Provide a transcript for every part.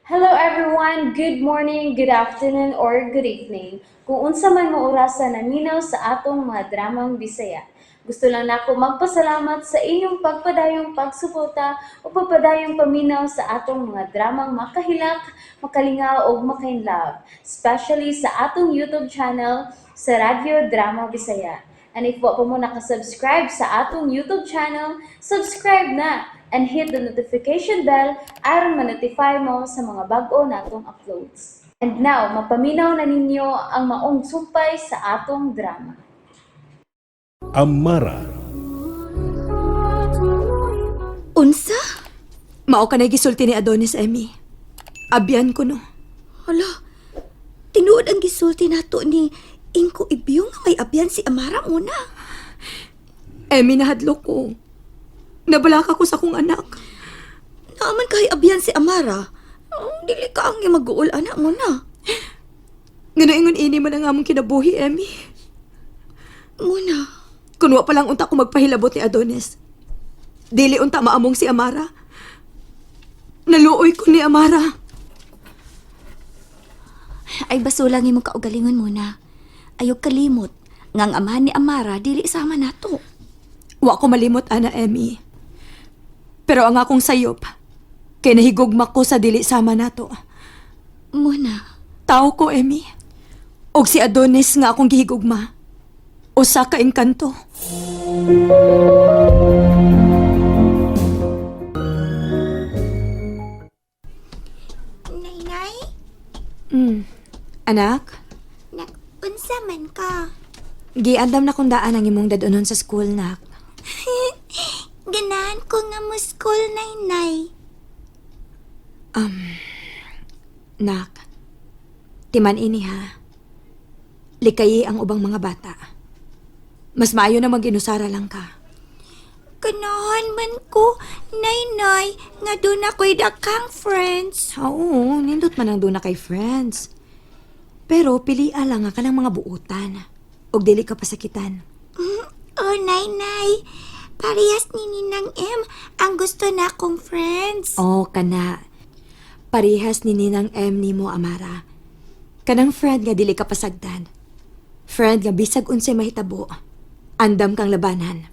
Hello everyone! Good morning, good afternoon, or good evening. Kung unsa man mo orasa naminaw sa atong mga dramang Bisaya. Gusto lang nako magpasalamat sa inyong pagpadayong pagsuporta o pagpadayong paminaw sa atong mga dramang makahilak, makalingaw ug makainlove, especially sa atong YouTube channel sa Radyo Drama Bisaya. And if wa pa mo nakasubscribe sa atong YouTube channel, subscribe na and hit the notification bell aron ma-notify mo sa mga bag-o natong uploads. And now, mapaminaw na ninyo ang maong sumpay sa atong drama. Amara. Unsa? Mao ka na gisulti ni Adonis, Emmy. Abyan ko no. Hala, tinuod ang gisulti nato ni Ingko Ibyong nga may abyan si Amara muna. Emmy, nahadlok ko. Nabalaka ko sa akong anak. Naaman kay abyan si Amara. Oh, dili ka ang mag-uol anak mo na. Nga naingon ini man ang among kinabuhi, Emmy. Muna. Kunwa pa lang unta ko magpahilabot ni Adonis. Dili unta maamong si Amara. Naluoy ko ni Amara. Ay basulang imong kaugalingon muna. Ayaw kalimot nga ang amahan ni Amara dili sama nato. Wa ko malimot, Ana Emmy. Pero ang akong sayop, kay nahigugma ko sa dili sama nato. Muna. Tao ko, Emmy. Og si Adonis nga akong gihigugma. Usa ka engkanto. Nainay, Anak, nag-unsa man ka? giandam na kung daan ang imong dadunon sa school, nak. Ganahan ko nga mo school, Nainay. Nak, timan ini ha. Likayi ang ubang mga bata. Mas maayo na mag-inusara lang ka. Ganahan man ko, Nainay, nga doon ako'y dakang friends. Oo, nindot man ang doon na kay friends. Pero pilia lang nga kanang mga buutan. Og dili ka pasakitan. Oh, Nainay, parehas ni Ninang M ang gusto na akong friends. Oo, kana. Parehas ni Ninang M nimo, Amara. Kanang friend nga dili ka pasagdan. Friend nga bisag unsay mahitabo. Andam kang labanan.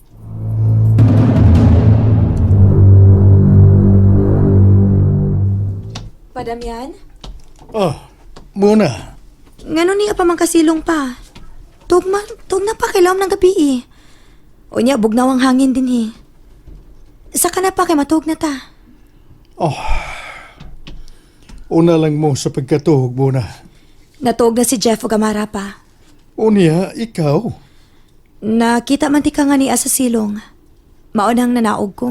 Padamyan? Oh, muna. Ngano niya pa man kasilong pa? Tug, man, tug na pa kay ng gabi eh. O niya, bugnaw ang hangin din eh. Saka na pa kay matug na ta. Oh. Una lang mo sa pagkatuhog muna. Natuog na si Jeff o Gamara pa. Unya, ikaw. Nakita man ti ka nga niya sa silong. Maunang nanaog ko.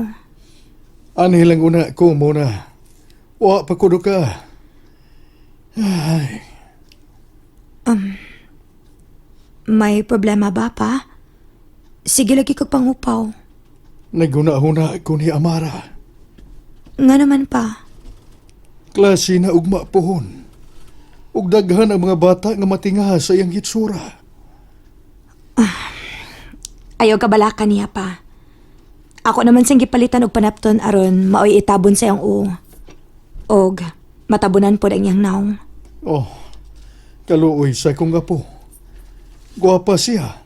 Anhi lang una ko muna. Wa pa kuno ka. Ay, May problema ba pa? Sige lagi kag panghupaw. Naguna-huna ko ni Amara. Nga naman pa. Klase na ugma pohon. Ug daghan ang mga bata nga matingaha sa iyang hitsura. Ayaw kabalaka niya pa. Ako naman siyang gipalitan og panapton aron maoy itabon sa iyang uo. Og matabunan pod ang iyang naong. Oh, kaluoy sa kong apo. Gwapa siya.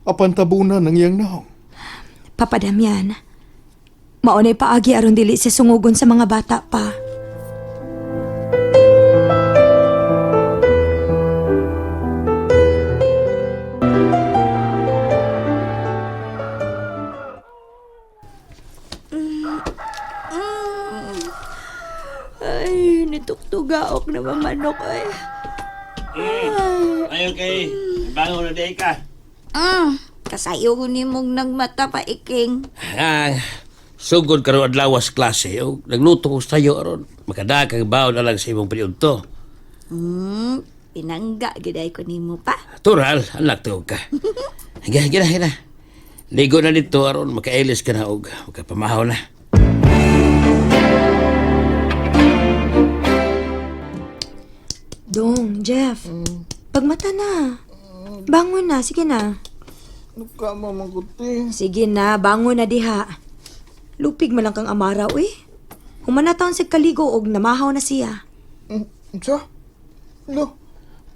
Apan tabunan ng iyang naong. Papa Damian, maunay paagi aron dili siya sungugon sa mga bata pa. Ay, nituktugaok na mamanok ay. Ayaw kay, bangon na day ka. Kasayo ko ni mong nagmata pa iking. Ah, sugod karon adlaw sa klase, og nagluto ko sayo aron makadakang baon na lang sa imong paniudto. Pinangga giday ko nimo pa. Tural, anak tuog ka. Gina, gina, gina. Ligo na dito aron makailis ka na og makapamahaw na. Dong, Jeff, pagmata na. Bangon na, sige na. Nuka mo maguti. Sige na, bangon na diha. Lupig man lang kang Amara, uy. Humanataon sa kaligo og namahaw na siya. Unsa? Lo,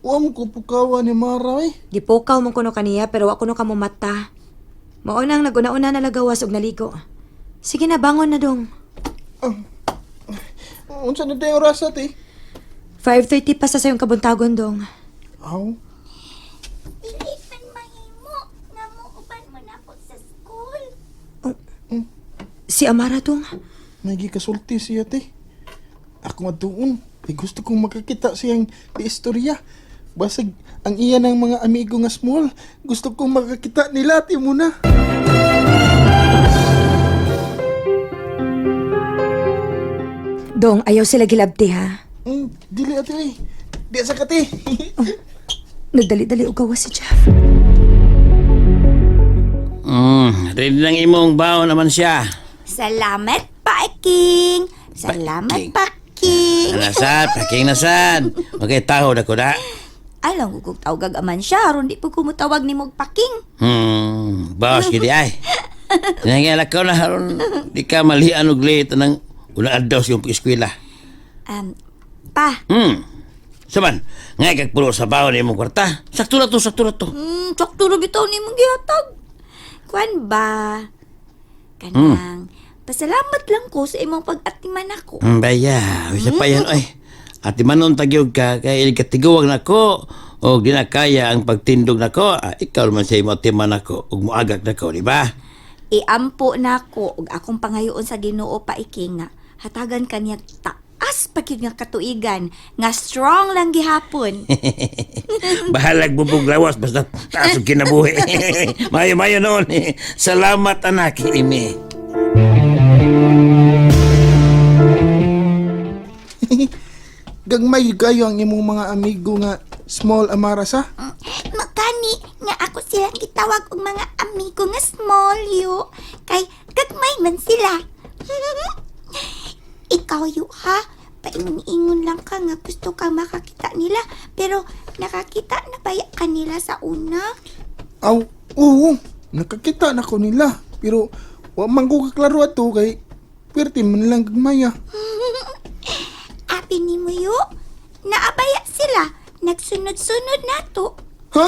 wa mo ko pukawa ni Mara eh. Gipukaw mo kuno kaniya pero wa kuno ka mata. Mao nang naguna-una na lagawas og naligo. Sige na, bangon na dong. Unsa na day oras ate? 5:30 pa sa sayong kabuntagon dong. Aw, Dili man mahimo nga muuban mo na ako sa school. Si Amara dong. may gikasulti siya te. Ako matuon, kay gusto kong makakita siyang istorya. Basig ang iya ng mga amigo nga small, gusto kong makakita nila ate muna. Dong, ayaw sila gilabti ha. Dili ate eh. Di sa kate. Nagdali-dali og gawas si Jeff. Ready lang imong baon naman siya. Salamat, Paking. Salamat, Paking. Paking. Nasad, paking nasad. Okay, taho na ko na. Ay lang kung tawag aman siya aron di po kumutawag ni mog Paking. Bawas gidi ay. Tinangala ko na haron di ka malian og late nang unang adlaw sa iyong pag-eskwela. Pa. Saman, ngay kag pulo sa baon imong kwarta. Sakto na to, sakto na to. Sakto ra bitaw ni mong gihatag. Kwan ba? Kanang pasalamat lang ko sa imong pag-atiman ako. Baya, bisa pa yan oy. Ati manon tagyog ka kay ilig katiguwag nako og di na kaya ang pagtindog nako. Ah, ikaw man sa imo atiman nako ug moagak nako, di ba? Iampo nako og akong pangayoon sa Ginoo paiking nga hatagan kaniya taas pa gyud nga katuigan nga strong lang gihapon. Bahalag bubog lawas basta taas og kinabuhi. Mayo mayo noon. Salamat anak imi. Gagmay kayo ang imong mga amigo nga small Amara sa. Makani nga ako silang gitawag og mga amigo nga small yo kay gagmay man sila. Ikaw yo ha, paingon-ingon lang ka nga gusto ka makakita nila pero nakakita na baya kanila sa una. Aw, oo, nakakita na ko nila. Pero wa man ko kaklaro ato kay perti man lang gagmay ah. Abi ni mo yo, naabaya sila, nagsunod-sunod na to. Ha?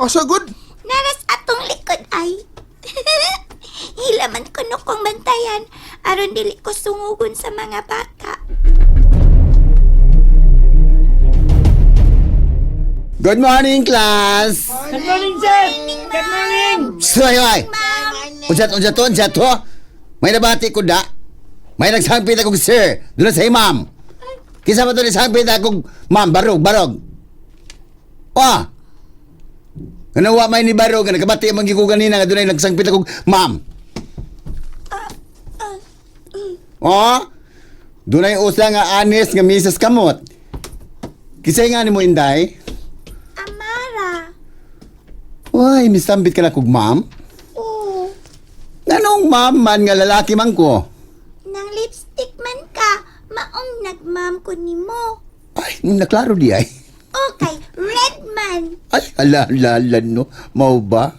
Asa good? Naras atong likod ay. Hilaman ko no kong bantayan aron dili ko sungugon sa mga bata. Good morning, class! Good morning, sir! Good morning! Soy, oy! Unsa to, unsa to, unsa to? May nabati ko da. May nagsangpit akong sir. Doon na sa ma'am. Kisa pa to nagsangpit akong ma'am, barog, barog. Ah! Kanawa may ni barog, nga nagkabati man gyud ko ganina nga dunay nagsangpit akong ma'am. Oh? Dunay usa nga anis nga misas kamot. Kisay nga nimo inday? Amara. Uy, misambit ka na kog ma'am. Oo, Nganong ma'am man nga lalaki man ko? nang lipstick man ka, maong nagmam ko nimo. Ay, naklaro di ay. Okay, red man. Ay, ala, ala, ala, no. Mau ba?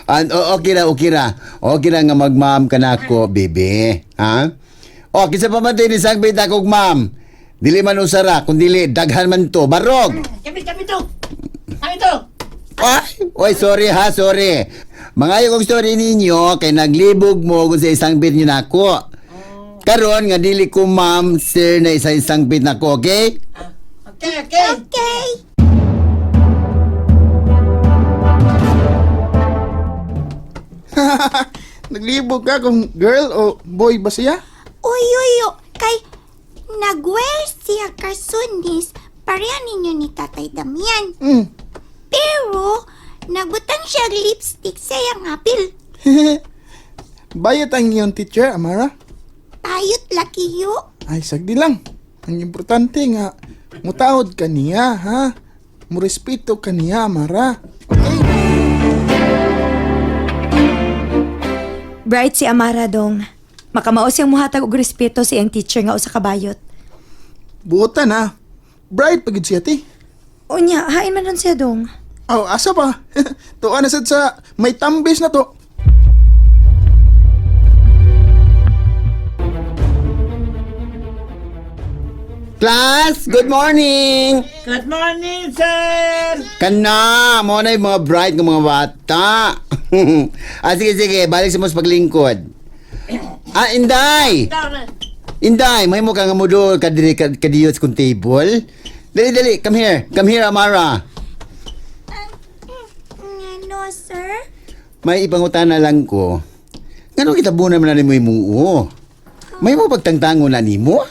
An, o, okay ra, okay ra. Okay ra nga magma'am ka na ako, bebe. Ha? O, kinsa pa man din isang bita kog ma'am. Dili man usara, kun dili, daghan man to. Barog! Kami, kami to! Kami to! Ay, oy, sorry ha, sorry. Mangayo kong story ninyo kay naglibog mo kung sa isang bit niyo nako. Karon nga dili ko ma'am, sir na isa isang bit nako, okay? Okay, okay! Okay. Naglibog ka kung girl o boy ba siya? Uy, uy, uy, kay nagwear siya karsunis pareha ninyo ni Tatay Damian. Pero, nagbutang siya og lipstick sa iyang apil. Bayot ang iyong teacher, Amara. Payot laki yo. Ay, sagdi lang. Ang importante nga, mutaod ka niya, ha? Murespeto ka niya, Amara. Okay? Bright si Amara dong. Makamao siyang muhatag og respeto sa iyang teacher nga usa ka bayot. Buotan, ha? Bright pagid siya, ti. Unya, hain man ron siya dong. Aw, asa pa? Tuwa na sad sa may tambis na to. Class, good morning! Good morning, sir! Kana, mo na yung mga bright ng mga bata. Sige, sige, balik sa mo sa paglingkod. Inday! Inday, may mo ka nga mo do kadiri kadiyot kung table. Dali, dali, come here. Come here, Amara. Ano, sir? May ipangutana lang ko. Ngano kita bunan man na nimo imuo? May mo pagtangtango na nimo?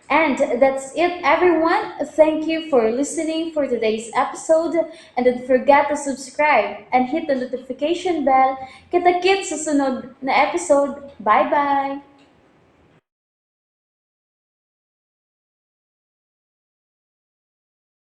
And that's it, everyone. Thank you for listening for today's episode. And don't forget to subscribe and hit the notification bell. Kita-kits sa sunod na episode. Bye-bye!